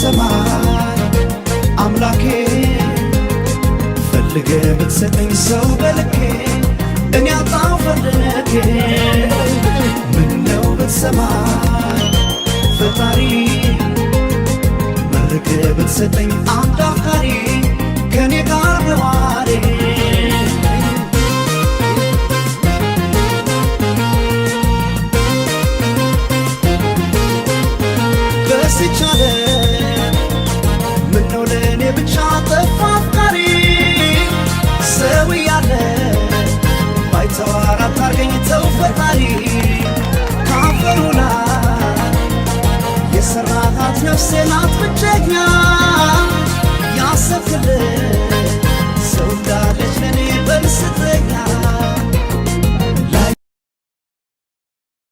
ብትሰማኝ አምላኬ፣ ፈልገ ብትሰጠኝ ሰው በልኬ፣ እኔ አጣው ፈልጌ። ምነው ብትሰማኝ ፈጣሪ፣ መርቀ ብትሰጠኝ አንድ አፍቃሪ፣ ከኔ ጋር ነዋሪ። በዚች ዓለም ምነው ለእኔ ብቻ ጠፋ አፍቃሪ? ሰው እያለ ባይተዋር አታርገኝ ተው ፈጣሪ።